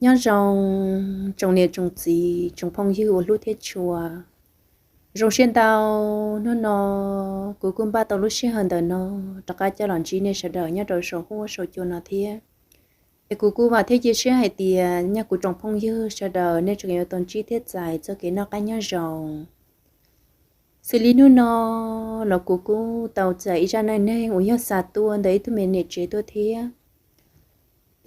Nyob zoo tsoom niam tsoom txiv tsoom phooj ywg uas hlub thiab tshua. Zoo siab ntau, hnub no kuv kuj npaj tau lub sij hawm ntawm no rov qab coj los ntsib nej sawv daws nyob rau saum huab saum cua no thiab. Es kuv kuj vam thiab cia siab hais tias nyog kuv tsoom phooj ywg sawv daws nej tseem yuav tau ntsib thiab txais txoj kev noj qab nyob zoo. Xws li hnub no los kuv kuj tau txais ib zaj neej neeg uas yog xa tuaj ntawm ib tug me niam tsev tuaj thiab.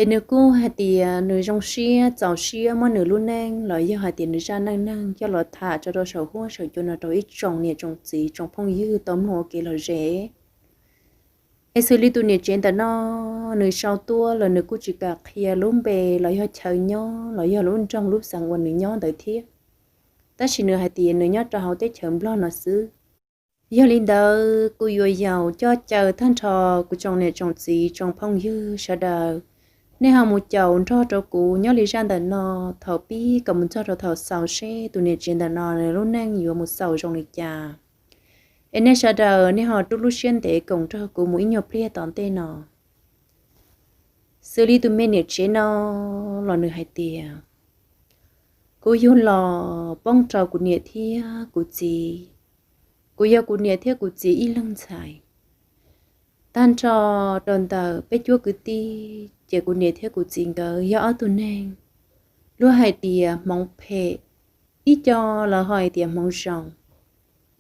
Es nws kuj hais tias nws zoo siab txaus siab muab nws lub neej los yog hais tias nws zaj neej neeg coj los tham tso rau saum huab saum cua no rau ib tsoom niam tsoom txiv tsoom phooj ywg tau mloog ua kev lom zem. Es xws li tus niam tsev ntawm no, nws sau tuaj los nws kuj tsis kam qhia lub npe los yog chaw nyob los yog lub nroog lub xeev uas nws nyob ntawd thiab, tab sis nws hais tias nws nyob rau hauv teb chaws Nplog no xwb. Yog li ntawd kuv yuav yaum coj caw tag nrho kuv tsoom niam tsoom txiv tsoom phooj ywg sawv daws, nej ho mus caum nrog rau kuv nyob li zaj ntawm no thaum pib kom mus txog rau thaum xaus seb tus niam tsev ntawm no nws lub neej yuav mus xaus zoo li cas. Es nej sawv daws nej ho rub lub siab ntev koom nrog kuv mus ib nyuag pliag tom ntej no. Xws li tus me niam tsev no los nws hais tias, kuv yug los poob rau kuv niam thiab kuv txiv. Kuv yog kuv niam thiab kuv txiv ib leeg ntxhais. Tag nrho rau ntawm peb cuab kwv tij ces kuv niam thiab kuv txiv nkawd yog ob tug neeg luag hais tias hmoov phem, ib co los ho hais tias hmoov zoo,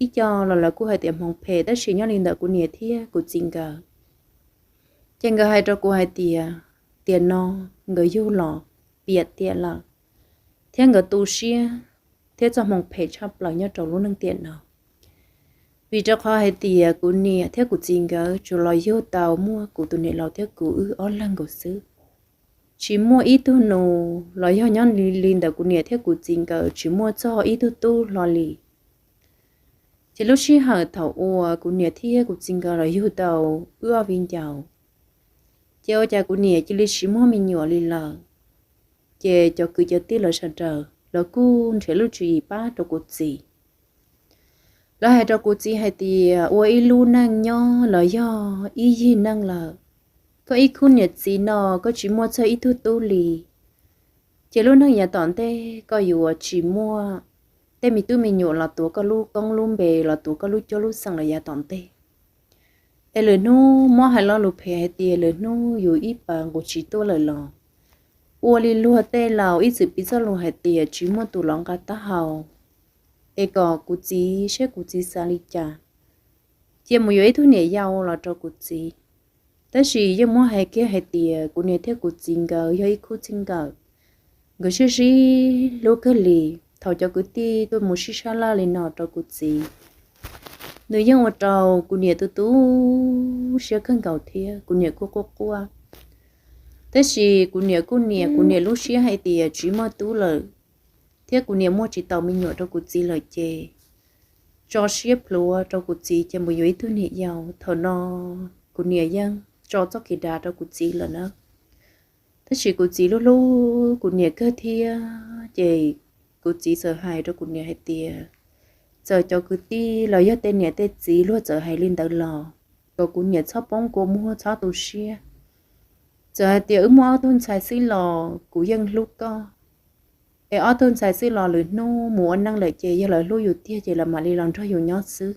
ib co los lawv kuj hais tias hmoov phem, tab sis nyob li ntawm kuv niam thiab kuv txiv nkawd, ces nkawd hais rau kuv hais tias, tiam no nkawd yug los piam tiam lawm, thiab nkawd tu siab thiab txoj hmoov phem tshaj plaws nyob rau lub neej tiam no. Vim rau qhov hais tias kuv niam thiab kuv txiv nkawd tsuas los yug tau muaj kuv tus niam laus thiab kuv wb ob leeg nkaus xwb. Tsis muaj ib tug nus los yog nyob li ntawm kuv niam thiab kuv txiv nkawd tsis muaj txog ib tug tub hlo li. Ces lub sij hawm thaum uas kuv niam thiab kuv txiv nkawd los yug tau wb ob viv ncaus, ces ua cas kuv niam cia li tsis muaj me nyuam li lawm. Ces cov kwv cov tij lawv sawv daws lawv kuj nrhiav lub tswv yim pab rau kuv txiv. Lawv hais rau kuv txiv hais tias ua ib lub neej nyob los yog ib yig neej lawm, koj ib khub niam txiv no koj tsis muaj txog ib tug tub li. Ces lub neej yav tom ntej koj yuav tsis muaj tej me tub me nyuam los tuav koj lub koob lub npe los tuav koj lub cuab lub xeem los yav tom ntej. Es lwm hnub muab hais lo lus phem hais tias lwm hnub yus ib pas nqus tsis tuaj lawm los ua li luag tej laus ib txwm piv txoj lus hais tias tsis muaj tus los nqa taub hau. Es kom kuv txiv seb kuv txiv xav li cas, cia mus yuav ib tug niam yau los rau kuv txiv. Tab sis yeej muab hais kiag hais tias kuv niam thiab kuv txiv nkawd yog ib khub txij nkawm, nkawd sib sib hlub kawg li. Thaum cov kwv tij tuaj mus sib sab laj li no rau kuv txiv, nws yeej ua rau kuv niam tu tu siab kawg nkaus thiab kuv niam kuj quaj quaj. Tab sis kuv niam kuj niam kuv niam lub siab hais tias tsis muaj tub lawm, thiab kuv niam muaj tsis tau me nyuam rau kuv txiv lawm ces tso siab plhuav rau kuv txiv ces mus yuav ib tug niam yau. Thaum no kuv niam yeej tso txoj kev dav rau kuv txiv lawm na. Tab sis kuv txiv hlub hlub kuv niam kawg thiab ces kuv txiv txawm hais rau kuv niam hais tias, txawm cov kwv tij los yog tej niam tej txiv luag txawm hais li ntawd los kom kuv niam txhob poob kua muag txhob tu siab. Txawm hais tias wb muaj ob tug ntxhais xwb los kuv yeej hlub koj. Es ob tug ntxhais xwb los lwm hnub mus ua neej lawm ces yog lawv hlub yus tiag ces lawv mam li los nrog yus nyob xwb.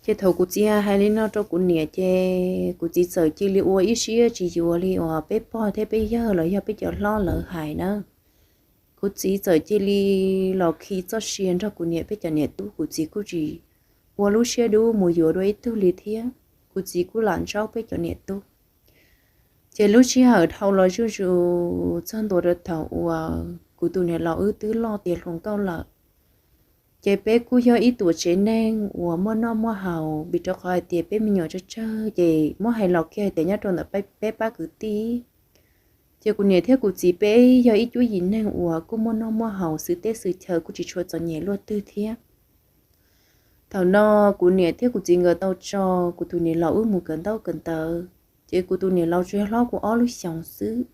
Ces thaum kuv txiv hais li no rau kuv niam ces kuv txiv txawm cia li ua ib siab tsis yuav li uas peb pog thiab peb yawg los yog peb cov hlob lawv hais na. Kuv txiv txawm cia li los khi txoj sia nrog kuv niam peb cov niam tub, kuv txiv kuj tsis ua lub siab dub mus yuav dua ib tug li thiab, kuv txiv kuj lam ntsaub peb cov niam tub. Ces lub sij hawm dhau los zuj zus txog ntua rau thaum uas kuv tus niam laus wb twb loj tiav hluas nkauj lawm, ces peb kuj yog ib tuam tsev neeg uas muaj noj muaj haus, vim rau qhov hais tias peb me nyuam tsawg tsawg ces muab hais los kiag hais tias nyob rau ntawm peb pab kwv tij, ces kuv niam thiab kuv txiv peb yog ib cuab yim neeg uas kuj muaj noj muaj haus xwm teb xwm chaw kuj tsis tshua txom nyem luaj twg thiab. Thaum no kuv niam thiab kuv txiv nkawd tau tso kuv tus niam laus wb mus kawm ntaub kawm ntawv, ces kuv tus niam laus tsuas yog hlob kuv ob lub xyoos xwb.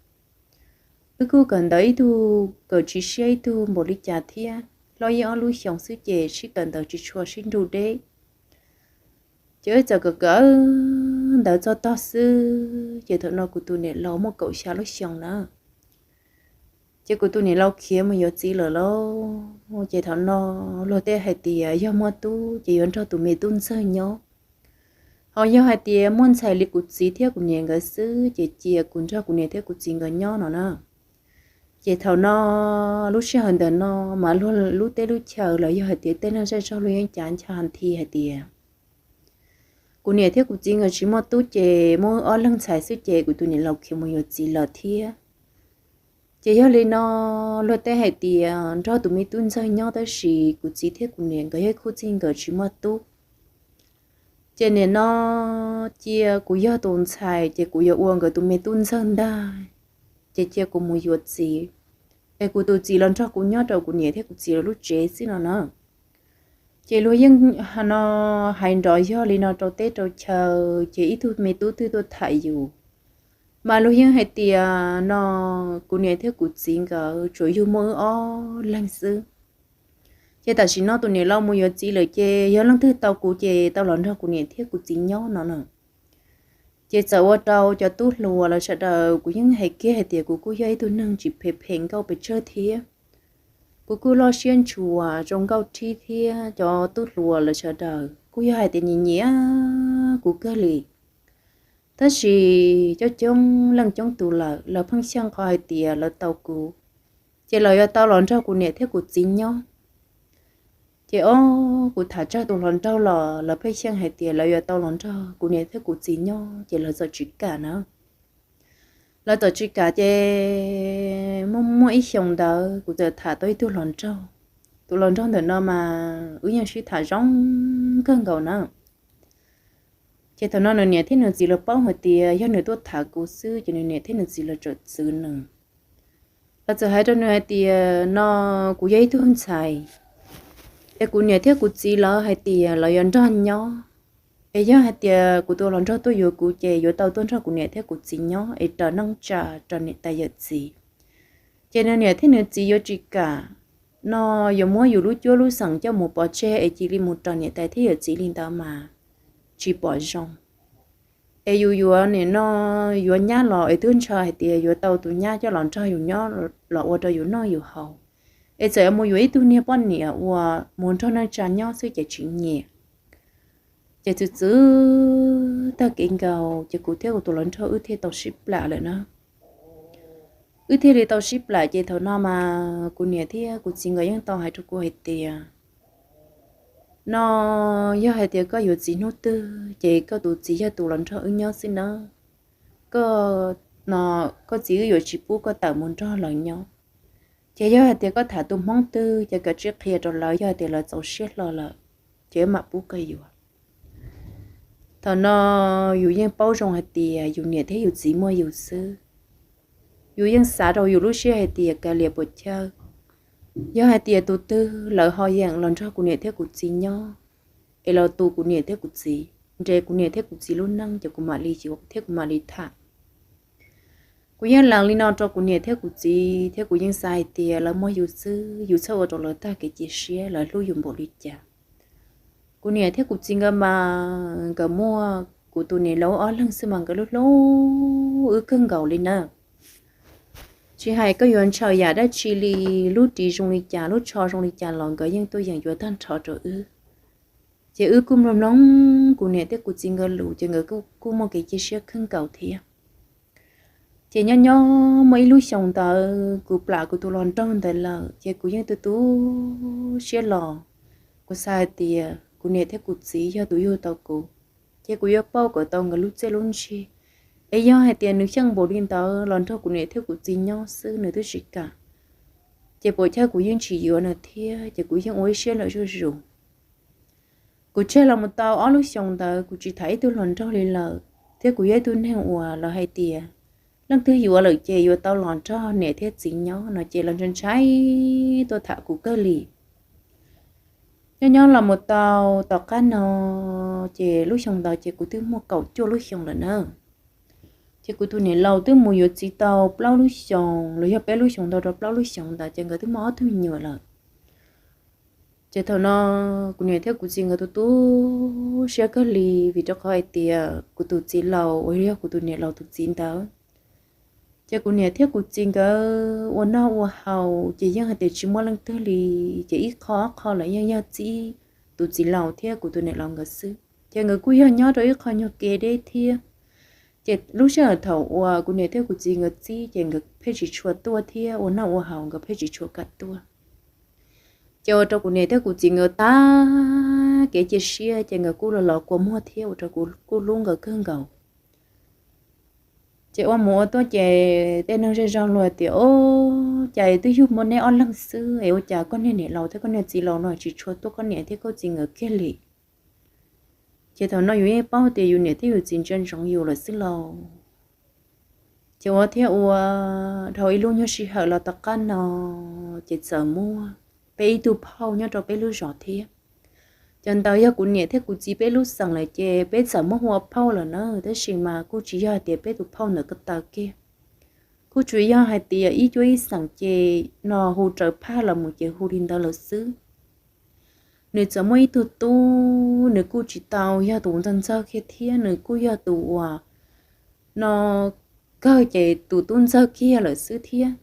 Wb kuj kawm ntawv ib tug kawm tsis siab ib tug npaum li cas thiab, hlob ib ob lub xyoos xwb ces sib kawm ntawv tsis tshua sib nrug deb. Ces wb txawm kawm kawm ntawv txog tog xwb ces thaum no kuv tus niam laus muaj kaum xya lub xyoos na. Ces kuv tus niam laus khiav mus yuav txiv lawm lauj. Ces thaum no luag tej hais tias yog muaj tub ces yuav nrog tus me tub ntxawg nyob, ho yog hais tias muaj ntxhais li kuv txiv thiab kuv niam nkawd xwb ces cia kuv nrog kuv niam thiab kuv txiv nkawd nyob no na. Ces thaum no lub sij hawm ntawm no mas luag lub teb lub chaw los yog hais tias tej neeg zej zog luag yeej cav ncha nthi hais tias kuv niam thiab kuv txiv nkawd tsis muaj tub ces muaj wb ob leeg ntxhais xwb ces kuv tus niam laus khiav mus yuav txiv lawm thiab. Ces yog li no luag tej hais tias nrog tus me tub ntxawg nyob tab sis kuv txiv thiab kuv niam nkawd yog khub txij nkawm tsis muaj tub. Ces nim no cia kuv yog tus ntxhais ces kuv yuav ua nkawd tus me tub ntxawg ntag, ces cia kuv mus yuav txiv, es kuv tus txiv los nrog kuv nyob rau kuv niam thiab kuv txiv lawv lub tsev xwb no na. Ces luag yeej no hais nrov yog li no rau teb rau chaw, ces ib tug me tub twg tuaj tham yus, mas luag yeej hais tias no kuv niam thiab kuv txiv nkawd tsuas yug muaj wb ob leeg xwb. Ces tam sim no tus niam laus mus yuav txiv lawm ces yog leej twg tau kuv ces tau los nrog kuv niam thiab kuv txiv nyob no na. Ces txawm ua rau cov tub hluas lawv sawv daws, kuv yeej hais kiag hais tias kuv kuj yog ib tug neeg tsis phem phem nkauj pes tsawg thiab, kuv kuj loj siab ntshua zoo nkauj thib thiab cov tub hluas lawv sawv daws kuj yog hais tias nyiam nyiam kuv kawg li. Tab sis coob coob leej coob tus lawm lawv pheej xyeej qhov hais tias lawv tau kuv, ces lawv yuav tau los nrog kuv niam thiab kuv txiv nyob. Ces ob kuv tham tsawg tus hluas nraug los lawv pheej xyeej hais tias lawv yuav tau los nrog kuv niam thiab kuv txiv nyob ces lawv txawm tsis kam na. Lawv txawm tsis kam ces muaj muaj ib xyoos ntawd kuv txawm tham tau ib tug hluas nraug. Tus hluas nraug ntawm no mas wb yeej sib tham zoo kawg nkaus na. Ces thaum no nws niam thiab nws txiv lawv paub hais tias yog nws tuaj tham kuv xwb ces nws niam thiab nws txiv lawv txawm txwv nws. Lawv txawm hais rau nws hais tias no kuv yog ib tug ntxhais, es kuv niam thiab kuv txiv lawv hais tias lawv yuav nrog nyob, es yog hais tias kuv tus hluas nraug tuaj yuav kuv ces yuav tau tuaj nrog kuv niam thiab kuv txiv nyob es raws neej tsa raws niam tais yawm txiv. Ces nws niam thiab nws txiv yuav tsis kam, no yuav muab yus lub cuab lub xeem coj mus pov tseg es cia li mus raws niam tais thiab yawm txiv li ntawd mas tsis pom zoo. Es yus yuav nim no yuav nyab los es twb ntshaw hais tias yuav tau tus nyab coj los nrog yus nyob los ua rau yus noj yus haus, es txawm yuav mus yuav ib tug niag poj niam uas mus nrog neej tsa nyob xwb ces tsis nyiam. Ces txwv txwv tag kev nkaus ces kuv thiab kuv tus hluas nraug wb thiaj tau sib plam lawm na. Wb thiaj li tau sib plam ces thaum no mas kuv niam thiab kuv txiv nkawd yeej tau hais rau kuv hais tias no yog hais tias koj yuav txiv hnub twg ces koj tus txiv yog tus los nrog wb nyob xwb nawb. Koj, no, koj txiv wb yuav tsis pub koj tawm mus nrog lawv nyob. Ces yog hais tias koj tham tus hmoob twg ces koj tsij qhia rau lawv, yog hais tias lawv txaus siab hlo lawm ces wb mam pub koj yuav. Thaum no yus yeej paub zoo hais tias yus niam thiab yus txiv muaj yus xwb. Yus yeej xav rau yus lub siab hais tias kav liam puas chawj, yog hais tias tus twg lawv ho yeem los nrog kuv niam thiab kuv txiv nyob, es los tu kuv niam thiab kuv txiv, nres kuv niam thiab kuv txiv lub neej ces kuv mam li yuav thiab kuv mam li tham. Kuv yeej lees li no rau kuv niam thiab kuv txiv thiab kuv yeej xav hais tias lawv muaj yus xwb, yus txhob ua rau lawv tag kev cia siab, lawv hlub yus npaum li cas. Kuv niam thiab kuv txiv nkawd mas nkawd muaj kuv tus niam laus ob leeg xwb mas nkawd hlub hlub wb kawg nkaus li na. Tsis hais koj yuav ntshaw yam dab tsi li, lub ris zoo li cas lub tsho zoo li cas los nkawd yeej tuaj yeem yuav tag nrho rau wb. Ces wb kuj mloog mloog kuv niam thiab kuv txiv nkawd lus ces nkawd kuj muaj kev cia siab kawg nkaus thiab. Ces nyob nyob muaj ib lub xyoos ntawd kuv plam kuv tus hluas nraug ntawd lawm ces kuv yeej tu tu siab los. Kuv xav hais tias kuv niam thiab kuv txiv yog tus yug tau kuv, ces kuv yuav pauj kom tau nkawd lub txiaj lub ntsig. Es yog hais tias nws xyeej npaum li ntawd los nrog kuv niam thiab kuv txiv nyob xwb nws twb tsis kam, ces puas chawj kuv yeej tsis yuav nws thiab ces kuv yeej ua ib siab lawm zuj zus. Kuv tseg los mus tau ob lub xyoos ntawd kuv tsis tham ib tug hluas nraug li lawm, thiab kuv yog ib tug neeg uas lawv hais tias leej twg yuav lawm ces yuav tau los nrog niam thiab txiv nyob no ces lawv ntshai ntshai tuaj tham kuv kawg li. Nyob nyob los mus tau tom qab no, ces lub xyoo ntawd ces kuv twb muaj kaum cuaj lub xyoo lawm na. Ces kuv tus niam laus twb mus yuav txiv tau plaub lub xyoos los yog peb lub xyoos ntau rau plaub lub xyoos ntawd ces nkawd twb muaj ob tug me nyuam lawm. Ces thaum no kuv niam thiab kuv txiv nkawd tu tu siab kawg li, vim rau qhov hais tias kuv tus txiv laus uas yog kuv tus niam laus tus txiv ntawd, Ces kuv niam thiab kuv txiv nkawd ua noj ua haus ces yeej hais tias tsis muaj leej twg li, ces ib qho ob qho los yeej yog txib tus txiv laus thiab kuv tus niam laus nkawd xwb. Ces nkawd kuj yog nyob rau ib qho nyuag kev deb thiab. Ces lub sij hawm thaum uas kuv niam thiab kuv txiv nkawd txib ces nkawd pheej tsis tshua tuaj thiab ua noj ua haus nkawd pheej tsis tshua kam tuaj. Ces ua rau kuv niam thiab kuv txiv nkawd tag kev cia siab, ces nkawd kuj los los kua muag thiab ua rau kuv kuj hlub nkawd kawg nkaus. Ces ua mus ua tuaj ces tej neeg zej zog luag tias, Ov, cas twb yug muaj neb ob leeg xwb es ua cas koj niag niam laus thiab koj niag txiv laus no tsis tshua tuaj koj niam thiab koj txiv nkawd kiag li? Ces thaum no yus yeej paub tias yus niam thiab yus txiv ntsia ntsoov yus lawm xwb lauj. Ces ua thiab ua, dhau ib lub nyuag sij hawm los tom qab no, ces txawm muaj peb ib tug phauj nyob rau peb lub zos thiab. Cov ntawd yog kuv niam thiab kuv txiv peb lub xeem lawm ces peb txawm muab hu ua phauj lawm na, tab sis mas kuj tsis yog hais tias peb tus phauj ntawd ko taw kiag. Kuj tsuas yog hais tias ib cuab ib xeem ces no hu raws phaj los mus ces hu li ntawd lawm xwb. Nws txawm muaj ib tug tub, nws kuj tsis tau yog tus ntxawg ntxawg kiag thiab, nws kuj yog tus uas no kawg ces tus tub ntxawg kiag lawm xwb thiab.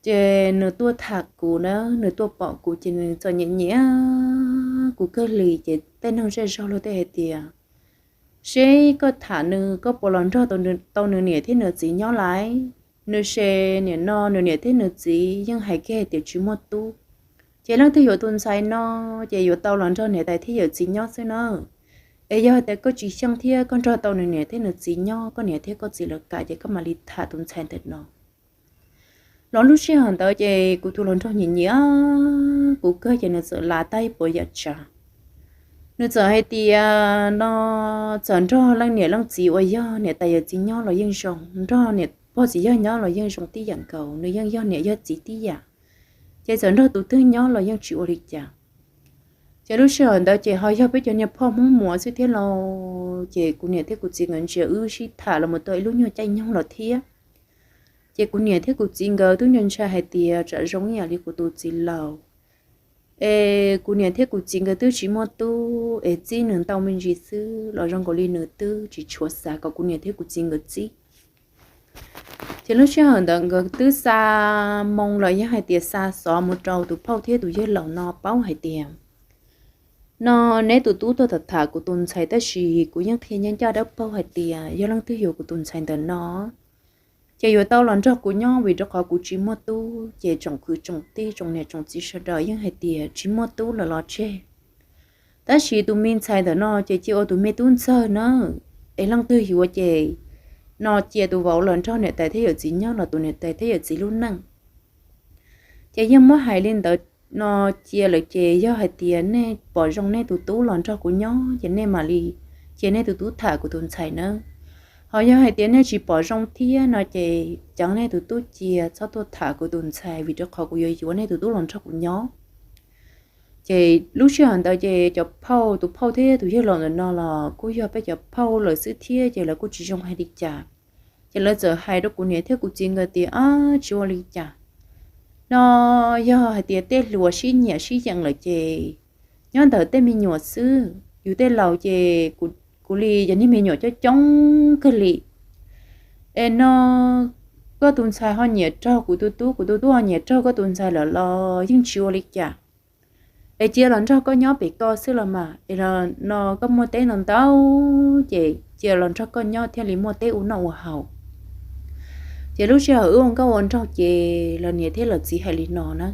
Ces nws tuaj tham kuv na, nws tuaj pom kuv ces nws txawm nyiam nyiam kuv kawg li. Ces tej neeg zej zog luag tej hais tias, Seb koj tham nws koj puas los nrog tau nws niam thiab nws txiv nyob lawm? Nws se nim no nws niam thiab nws txiv yeej hais kiag hais tias tsis muaj tub. Ces leej twg yuav tus ntxhais no ces yuav tau los nrog niam tais thiab yawm txiv nyob xwb na. Es yog hais tias koj tsis xyeej thiab koj nrog tau nws niam thiab nws txiv nyob, koj niam thiab koj txiv lawv kam ces koj mam li tham tus ntxhais ntawm no. Los lub sij hawm ntawd ces kuv tus hluas nraug nyiam nyiam kuv kawg ces nws txawm lav tag ib puas yam tsav. Nws txawm hais tias no txawm nrog leej niam leej txiv uas yog niam tais yawm txiv nyob los yeej zoo, nrog niam pog txiv yawg nyob los yeej zoo tib yam nkaus, nws yeej yog niam yog txiv tib yam. Ces txawm nrog tus twg nyob los yeej tsis ua li cas. Ces lub sij hawm ntawd ces ho yog peb cov niag phauj Hmoob Muas xwb thiab lauj. Ces kuv niam thiab kuv txiv nkawd ntsia wb sib tham los mus tau ib lub nyuag caij nyoog los thiab. Ces kuv niam thiab kuv txiv nkawd twb ntshai ntshai hais tias tsam zoo ib yam li kuv tus txiv laus, es kuv niam thiab kuv txiv nkawd twb tsis muaj tub es txib nws ntau me ntsis xwb los zoo nkaus li nws twb tsis tshua xav kom kuv niam thiab kuv txiv nkawd txib. Ces lub sij hawm ntawd nkawd twb xa moo los yog hais tias xa xov mus rau tus phauj thiab tus yawg laus no paub hais tias no neb tus tub tuaj tham tham kuv tus ntxhais tab sis kuv yeej qhia ncaj ncaj dawb paug hais tias yog leej twg yuav kuv tus ntxhais ntawm no ces yuav tau los nrog kuv nyob vim rau qhov kuv tsis muaj tub ces tsoom kwv tsoom tij tsoom niam tsoom txiv sawv daws yeej hais tias tsis muaj tub lawm los tseg. Tab sis tus me ntxhais ntawm no ces cia ua tus me tub ntxawg na, es leej twg yuav ces no cia tus vauv los nrog niam tais thiab yawm txiv nyob los tus niam tais thiab yawm txiv lub neej. Ces yeej muab hais li ntawd no cia lawm ces yog hais tias nej pom zoo nej tus tub los nrog kuv nyob ces nej mam li cia nej tus tub tham kuv tus ntxhais nawb. Ho yog hais tias nej tsis pom zoo thiab no ces ceev nej tus tub cia txhob tuaj tham kuv tus ntxhais vim rau qhov kuv yuav yuav nej tus tub los nrog kuv nyob. Ces lub sij hawm ntawd ces cov phauj, tus phauj thiab tus yawg laus ntawm no los kuj yog peb cov phauj lawm xwb thiab ces lawv kuj tsis zoo hais li cas. Ces lawv txawm hais rau kuv niam thiab kuv txiv nkawd tias, Ab, tsis ua li cas. No yog hais tias tej hluas sib nyiam sib yeem lawm ces nyob ntawm tej me nyuam xwb, yus tej laus ces kuv li yog niag me nyuam coob coob kawg li. Es no koj tus ntxhais ho nyiam raug kuv tus tub, kuv tus tub ho nyiam raug koj tus ntxhais lawm los yeej tsis ua li cas. Es cia los nrog koj nyob pem koj xwb los mas, es no koj muaj teb no ntau ces cia los nrog koj nyob thiaj li muaj teb ua noj ua haus. Ces lub sij hawm wb ua nkauj ua nraug ces lawv niam thiab lawv txiv hais li no na.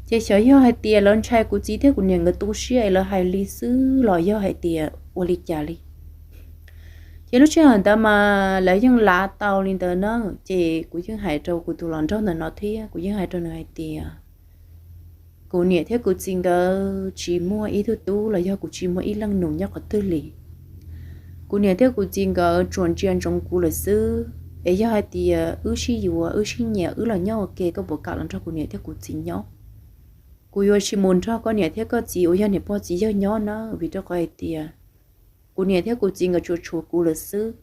Ces xyov yog hais tias lawv ntshai kuv txiv thiab kuv niam nkawd tu siab es lawv hais li xwb los yog hais tias ua li cas li. Ces lub sij hawm ntawd mas lawv yeej lav tau li ntawd na. Ces kuv yeej hais rau kuv tus hluas nraug ntawm no thiab kuv yeej hais rau nws hais tias, kuv niam thiab kuv txiv nkawd tsis muaj ib tug tub los yog kuv tsis muaj ib leej nus nyob qhov twg li. Kuv niam thiab kuv txiv nkawd tsuas ntsia ntsoov kuv lawm xwb. Es yog hais tias wb sib yuav wb sib nyiam wb los nyob ua ke koj puas kam los nrog kuv niam thiab kuv txiv nyob? Kuv yuav tsis mus nrog koj niam thiab koj txiv uas yog niam pog txiv yawg nyob na, vim rau qhov hais tias kuv niam thiab kuv txiv nkawd tsuas tshuav kuv lawm xwb.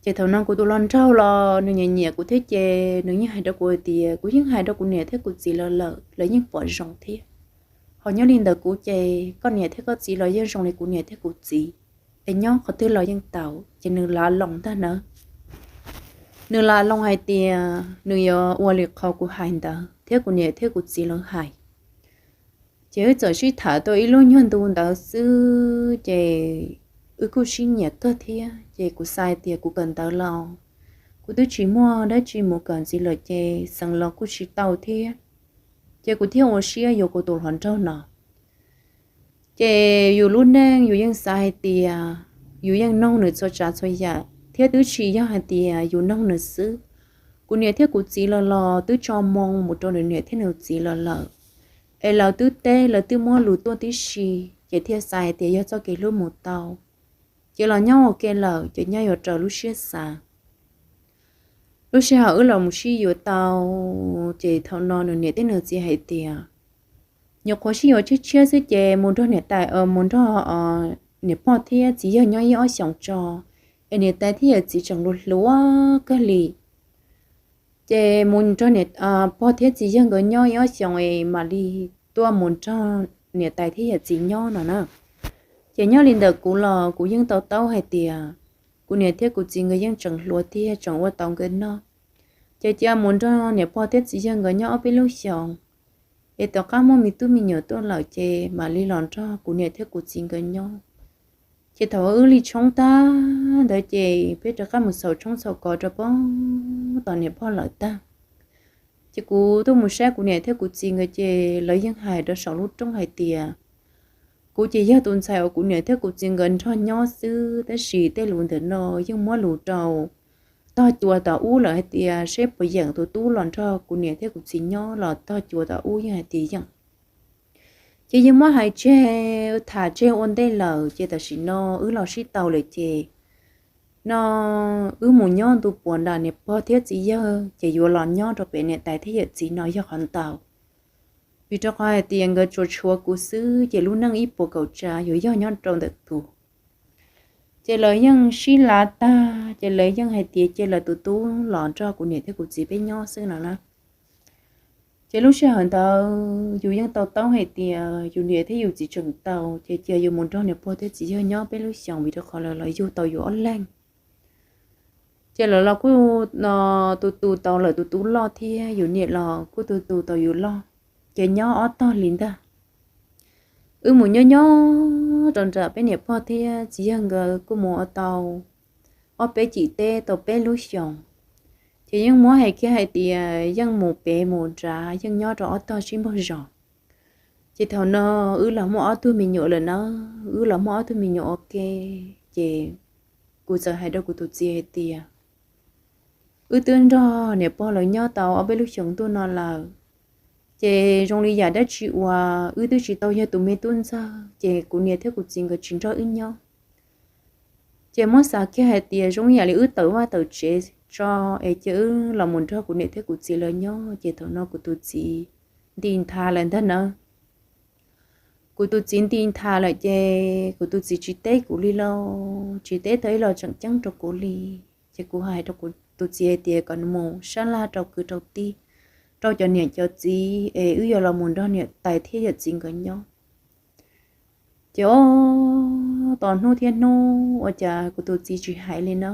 Ces thaum no kuv tus hluas nraug los nws nyiam nyiam kuv thiab ces nws yeej hais rau kuv hais tias kuv yeej hais rau kuv niam thiab kuv txiv lawv lawm, lawv yeej pom zoo thiab. Ho nyob li ntawd kuv ces koj niam thiab koj txiv los yeej zoo li kuv niam thiab kuv txiv, es nyob qhov twg los yeej tau, ces nws lav loos ntag nawb. Nws lam loos hais tias nws yuav ua li qhov kuv hais ntawd thiab kuv niam thiab kuv txiv lawv hais. Ces wb txawm sib tham tau ib lub nyuag ntu ntawd xwb ces wb kuj sib nyiam kawg thiab. Ces kuv xav hais tias kuv kawm ntawv los kuv twb tsis muaj dab tsi mus kawm ntxiv lawm ces xeev los kuj tsis tau thiab, ces kuv thiaj ua siab yuav kuv tus hluas nraug no. Ces yus lub neej yus yeej xav hais tias yus yeej noog nws txhua tsav txhua yam thiab twb tsis yog hais tias yus noog nws xwb. Kuv niam thiab kuv txiv los los twb tso moo mus rau nws niam thiab nws txiv los lawm, es lawv twb teb lawv twb muab lus tuaj tib si, ces thiaj xav hais tias yog txoj kev hlub mus tau. Ces los nyob ua ke lawm ces nyob yuav raws lub siab xav. Lub sij hawm wb los mus sib yuav tau, ces thaum no nws niam thiab nws txiv hais tias nyuam qhuav sib yuav tshiab tshiab xwb ces mus nrog niam tais, mus nrog niam pog thiab txiv yawg nyob ib ob xyoos tso, es niam tais thiab yawm txiv tseem hluas hluas kawg li. Ces mus nrog niam pog thiab txiv yawg nkawd nyob ib ob xyoos es mam li tuaj mus nrog niam tais thiab yawm txiv nyob no na. Ces nyob li ntawm kuv los kuv yeej to taub hais tias kuv niam thiab kuv txiv nkawd yeej tseem hluas thiab tseem ua tau nkawd noj. Ces cia mus nrog niam pog thiab txiv yawg nkawd nyob ob peb lub xyoos, es tom qab muaj me tub me nyuam tuaj lawm ces mam li los nrog kuv niam thiab kuv txiv nkawd nyob. Ces thaum wb li tshoob tag ntawd ces peb rov qab mus xaus tshoob xaus kos rau pem tom niam pog lawm tag. Ces kuv tuaj mus saib kuv niam thiab kuv txiv nkawd ces lawv yeej hais rau saum lub rooj hais tias kuv ces yog tus ntxhais uas kuv niam thiab kuv txiv nkawd nrog nyob xwb, tab sis tej lus ntawm no yeej muab lus rau tog cua tom ub lawm hais tias seb puas yeem tus tub los nrog kuv niam thiab kuv txiv nyob los tog cua tom ub yeej hais tias yeem. Ces yeej muab hais tseg, tham tseg ua ntej lawm ces tam sim no wb los sib tau lawm ces no wb mus nyob ntu puas nram niam pog thiab txiv yawg ces yuav los nyob rau pem niam tais thiab yawm txiv no yog qhov ntau. Vim rau qhov hais tias nkawd tsuas tshuav kuv xwb ces lub neej ib puas kaum tsav yuav yog nyob rau ntawm kuv. Ces lawv yeej sib lav tag ces lawv yeej hais tias cia lawv tus tub los nrog kuv niam thiab kuv txiv peb nyob xwb no na. Ces lub sij hawm ntawd yus yeej to taub hais tias yus niam thiab yus txiv tseem tau ces cia yus mus nrog niam pog thiab txiv yawg nyob peb lub xyoos vim rau qhov lawv los yug tau yus ob leeg. Ces lawv los kuj no tus tus tau lawv tus tub loj thiab yus niam los kuj tus tus tau yus loj, ces nyob ob tog li ntag. Wb mus nyob nyob rau nram peb niam pog thiab txiv yawg nkawd kuj mus ua tau ob peb cim teb tau peb lub xyoos. Ces yeej muab hais kiag hais tias yeej mus pem mus nrad yeej nyob rau ob tog sib npaug zos. Ces thaum no wb los muaj ob tug me nyuam lawm na, wb los muaj ob tug me nyuam ua ke, ces kuv txawm hais rau kuv tus txiv hais tias wb twb nrog niam pog lawv nyob tau ob peb lub xyoos ntuj no lawm, ces zoo li yam dab tsi uas wb twb tsis tau yog tus me tub ntxawg ces kuv niam thiab kuv txiv nkawd tsis nrog wb nyob. Ces muab xav kiag hais tias zoo yam li wb tawm vaj tawm tsev tso, es cia wb los mus nrog kuv niam thiab kuv txiv lawv nyob. Ces thaum no kuv tus txiv nti nthav lawm ntag na. Kuv tus txiv nti nthav lawm ces kuv tus txiv tsis teb kuv li lauj, tsis teb tau ib los tseem ceeb rau kuv li. Ces kuv hais rau kuv tus txiv hais tias kom mus sab laj rau kwv rau tij, rau cov niam cov txiv es wb yuav los mus nrog niam tais thiab yawm txiv nkawd nyob. Ces ob tos hnub thiab hnub ua cas kuv tus txiv tsis hais li na.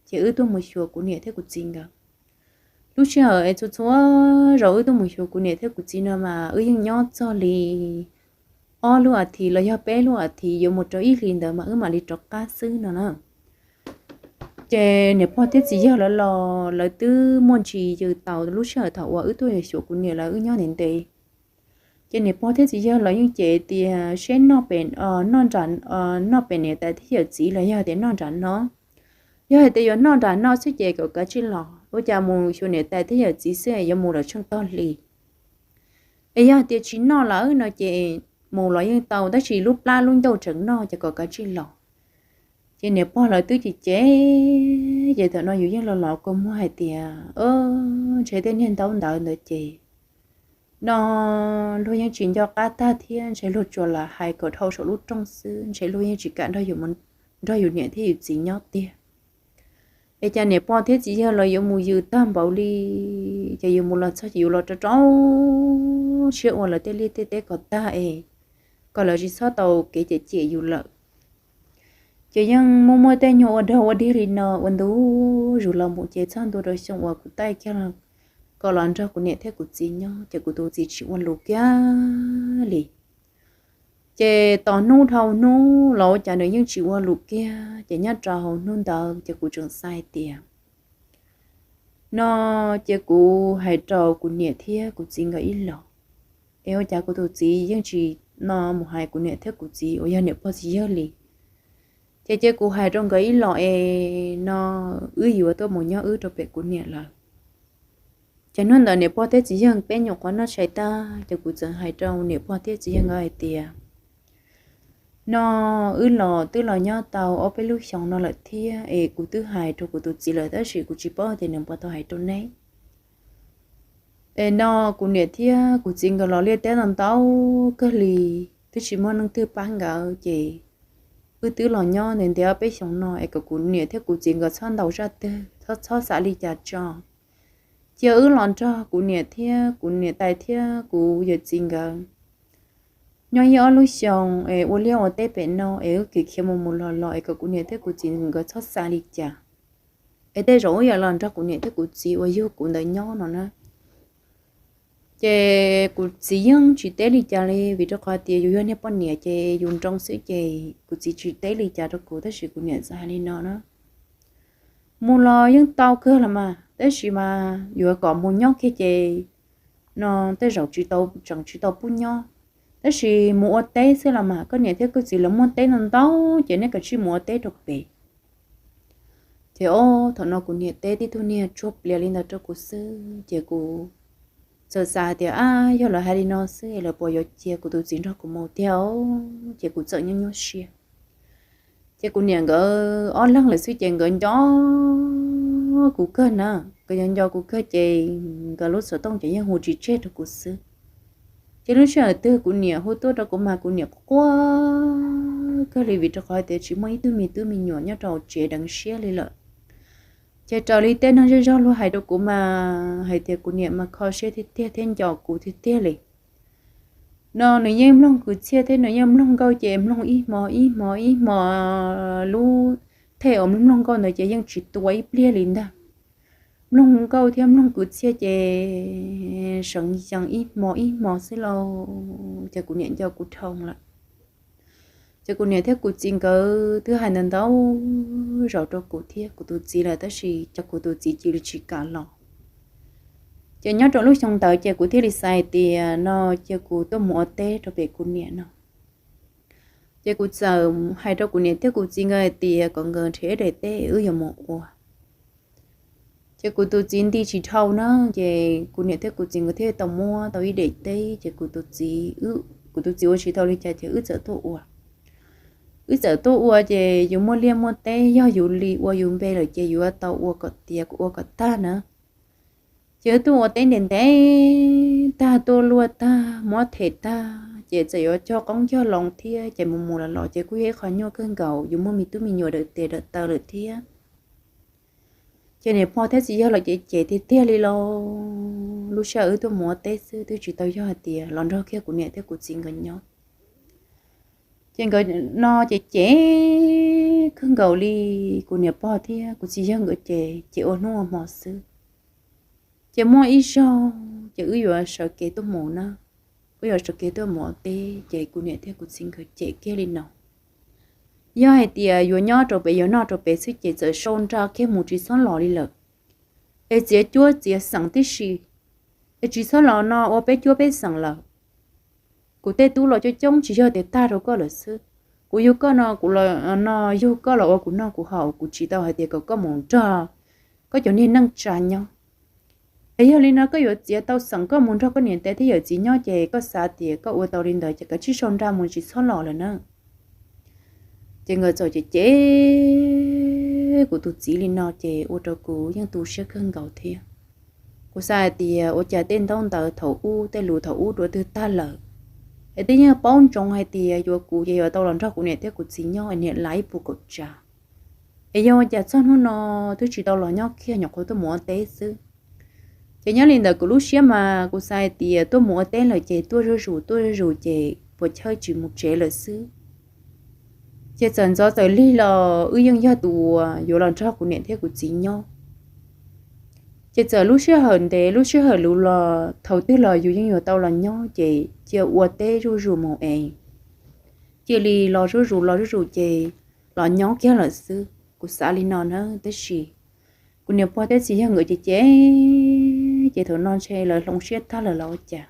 Ces wb tuaj mus xyuas kuv niam thiab kuv txiv nkawd. Lub sij hawm es txhua txhua zaus wb tuaj mus xyuas kuv niam thiab kuv txiv no mas wb yeej nyob txog li ob lub as thiv los yog peb lub as thiv yuav mus rau ib hlis ntawd mas wb mam li rov qab xwb no na. Ces niam pog thiab txiv yawg lawv los lawv twb muaj ntsis yws tau lub sij hawm thaum uas wb tuaj xyuas kuv niam lawv wb nyob ntev ntev. Ces niam pog thiab txiv yawg los yeej cem tias seb noj pem, noj nram, noj pem niam tais thiab yawm txiv los yog tias noj nram no. Yog hais tias yuav noj nram no xwb ces kom kav tsij los, ua cas mus xyuas niam tais thiab yawm txiv xwb yuav mus lawm tsheej tog hli. Es yog hais tias tsis noj lawm no ces mus los yeej tau, tab sis lub plab lub ncauj tseem noj ces kom kav tsij los. Ces niam pog lawv twb cem cem, ces thaum no yus yeej los los kua muag hais tias, ntshe tej niag ntaub ntawv ntawd ces no luag yeej tsis nco qab tag thiab, ntshe luag tsuas lam hais kom dhau saum lub rooj xwb, ntshe luag yeej tsis kam nrog yus niam thiab yus txiv nyob tiag. Es cas niam pog thiab txiv yawg los yuav mus yws tag npaum li, ces yus mus los txog ces yus los rau rau siab ua lawv tej liaj tej teb kom tag es kom lawv tsis txhob tau kev cem cem yus lawm. Ces yeej muaj muaj tej nyuag ua dog ua dig li no ua ntu zus los mus ces txog ntua rau xyoo uas kuv taij kiag kom los nrog kuv niam thiab kuv txiv nyob ces kuv tus txiv tsis ua lus kiag li. Ces tos hnub dhau hnub los ua cas nws yeej tsis ua lus kiag ces nyob rau hauv hnub ntawd ces kuv tseem xav hais tias no ces kuv hais rau kuv niam thiab kuv txiv nkawd ib los, es ua cas kuv tus txiv yeej tsis no mus hais kuv niam thiab kuv txiv uas yog niam pog txiv yawg li. Ces ces kuv hais rau nkawd ib los es no wb yuav tuaj mus nyob wb rau pem kuv niam lawm. Ces hnub ntawd niam pog thiab txiv yawg peb nyuam qhuav noj tshais tag ces kuv txawm hais rau niam pog thiab txiv yawg nkawd hais tias no wb los twb los nyob tau ob peb lub xyoos no lawm thiab es kuv twb hais rau kuv tus txiv lawm tab sis kuv tsis paub tias nws puas tau hais rau neb. Es no kuv niam thiab kuv txiv nkawd los liaj teb ntau ntau kawg li, twb tsis muaj neeg twg pab nkawd ces wb twb los nyob ntev ntev ob peb xyoos no es kom kuv niam thiab kuv txiv nkawd txhob ntaus zaj twg, txhob txhob xav li cas tso. Cia wb los nrog kuv niam thiab kuv niam tais thiab kuv yawm txiv nkawd nyob ib ob lub xyoos es ua liaj ua teb pem no es wb khiav khiav mus mus los los es kom kuv niam thiab kuv txiv nkawd txhob xav li cas. Es tej zaum wb yuav los nrog kuv niam thiab kuv txiv uas yug kuv ntawd nyob no na. Ces kuv txiv yeej tsis teb li cas li vim rau qhov tias yus yog niag poj niam ces yus nroo xwb ces kuv txiv tsis teb li cas rau kuv tab sis kuv niam txawm hais li no na, mus los yeej tau kawg los mas tab sis mas yuav kom mus nyob kiag ces no tej zaum tsis tau, tseem tsis tau pub nyob. Tab sis mus ua teb xwb los mas koj niam thiab koj txiv lawv muaj teb ntau ntau ces neb kav tsij mus ua teb rau pem. Ces o, thaum no kuv niam teb tib tug niag tsuag plias li ntawd rau kuv xwb ces kuv txawm xav tias ab yog lawv hais li no xwb es lawv puas yuav cia kuv tus txiv nrog kuv mus tiag os, ces kuv txawm nyuaj nyuaj siab. Ces kuv niam nkawd ob leeg lawm xwb ces nkawd nco kuv kawg na, nkawd nco nco kuv kawg ces nkawd lub xov tooj ces yeej hu tsis tseg rau kuv xwb. Ces lub sij hawm twg kuv niam hu tuaj rau kuv mas kuv niam quaj kawg li vim rau qhov tias tsis muaj ib tug me tub me nyuam nyob rau hauv tsev deev siab li lawm. Ces raws li tej neeg zej zog luag hais rau kuv mas hais tias kuv niam mas kho siab tiag tiag thiab nco kuv tiag tiag li. No nws yeej mloog kwv txhiaj thiab nws yeej mloog nkauj ces mloog ib hmo ib hmo ib hmo lub thej uas mloog nkauj ntawd ces yeej tsis tua ib pliag li ntag. Mloog nkauj thiab mloog kwv txhiaj ces seev yees ib hmo ib hmo xwb lauj, ces kuv niam nco kuv dhau lawm. Ces kuv niam thiab kuv txiv nkawd twb hais ntau ntau zaus rau kuv thiab kuv tus txiv lawm tab sis ces kuv tus txiv cia li tsis kam los. Ces nyob rau lub xyoo ntawd ces kuv thiaj li xav hais tias no cia kuv tuaj mus ua teb rau pem kuv niam no. Ces kuv txawm hais rau kuv niam thiab kuv txiv nkawd hais tias kom nkawd nrhiav ib daim teb wb yuav mus ua. Ces kuv tus txiv nti tsis dhau na, ces kuv niam thiab kuv txiv nkawd thiaj tau muab tau ib daim teb ces kuv tus txiv, kuv tus txiv ua tsis tau li cas ces wb txawm tuaj ua. Wb txawm tuaj ua ces yus muaj liaj muaj teb yog yus li ua yus npe lawm ces yuav tau ua kom tiav ua kom tag na. Ces wb tuaj ua teb ntev ntev tag tuaj luaj tag muab them tag ces txawm yuav cog qoob cog loo thiab ces mus mus los los ces kuj yog ib qho nyuaj kawg nkaus, yus muaj me tub me nyuam dawm tes dawm taw lawm thiab. Ces niam pog thiab txiv yawg los ces cem tiag tiag li lauj. Lub sij hawm wb tuaj mus ua teb xwb twb tsis tau yog hais tias los nrog kiag kuv niam thiab kuv txiv nkawd nyob. Ces nkawd no ces cem kawg nkaus li, kuv niam pog thiab kuv txiv yawg nkawd ces cem ua hnub ua hmo xwb. Ces muaj ib zaug ces wb yuav sawv kev tuaj mus na, wb yuav sawv kev tuaj mus ua teb ces kuv niam thiab kuv txiv nkawd cem kiag li no, yog hais tias yuav nyob rau pem yuav noj rau pem xwb ces txawm sau nra kiag mus tsis txhob los li lawm, es txiav cuab txiav xeem tib si, es tsis txhob los no ua peb cuab peb xeem lawm. Kuv tej tub los coob coob tsis yog tias tag rau koj lawm xwb. Kuv yug koj no, kuv los no yug koj los ua kuv noj kuv haus, kuv tsis tau hais tias kom koj mus nrog koj cov niag neej tsa nyob. Es yog li no koj yuav txiav tau xeem koj mus nrog koj niam tais thiab yawm txiv nyob ces koj xav tias koj ua tau li ntawd ces kav tsij sau nra mus tsis txhob los lawm na. Ces nkawd txawm cem cem kuv tus txiv li no ces ua rau kuv yeej tu siab kawg nkaus thiab. Kuv xav hais tias ua cas tej ntaub ntawv thaum ub tej lus thaum ub dua twg tag lawm, es twb yeej paub ntsoov hais tias yuav kuv ces yuav tau los nrog kuv niam thiab kuv txiv nyob es niam lav ib puas kaum tsav. Es yog ua cas txog hnub no twb tsis tau los nyob kiag, nyuam qhuav tuaj mus ua teb xwb. Ces nyob li ntawd kuv lub siab mas kuv xav hais tias tuaj mus ua teb lawm ces tuaj zuj zus tuaj zuj zus ces puas chawj tsis mus tsev lawm xwb. Ces txawm ntxov txawm lig los wb yeej yog tus uas yuav los nrog kuv niam thiab kuv txiv nyob. Ces txawm lub sij hawm ntev lub sij hawm luv los thaum twg los yus yeej yuav tau los nyob, ces cia ua teb zuj zus mus es cia li los zuj zus los zuj zus ces los nyob kiag lawm xwb. Kuv xav li no na, tab sis kuv niam pog thiab txiv yawg nkawd ces ces, ces thaum no ntshe lawv hloov siab tag lawm los ua cas.